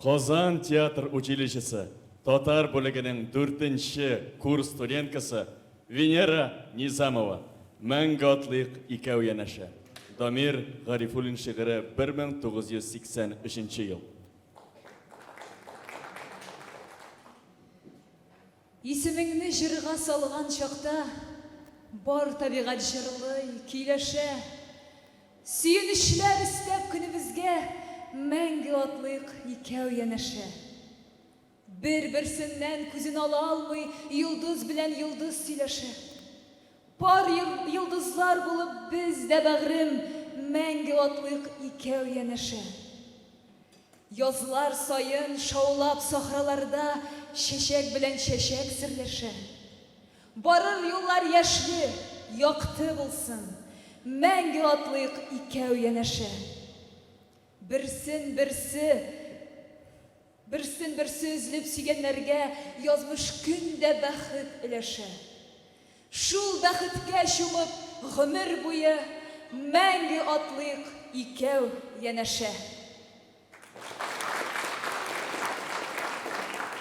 Казан театр училищесы татар бүлегенең дүртенче курс студенткасы Венера Низамова, Мәңге атлыйк икәү янәшә. Дамир Гарифуллин шигыре 1983 ел. Исемеңне җырга салган чакта Бар табигать җырлый, көйләшә. Сөенечләр өстәп көнебезгә Мәңге атлыйк икәү янәшә. Бер-берсеннән күзен ала алмый Йолдыз белән йолдыз сөйләшә. Пар йолдызлар булып без дә, бәгърем, Мәңге атлыйк икәү янәшә. Язлар саен шаулап сахраларда Чәчәк белән чәчәк серләшә. Барыр юллар яшьле, якты булсын, Мәңге атлыйк икәү янәшә. Берсен-берсе Берсен-берсе өзелеп сөйгәннәргә Язмыш көн дә бәхет өләшә. Шул бәхеткә чумып гомер буе Мәңге атлыйк икәү янәшә.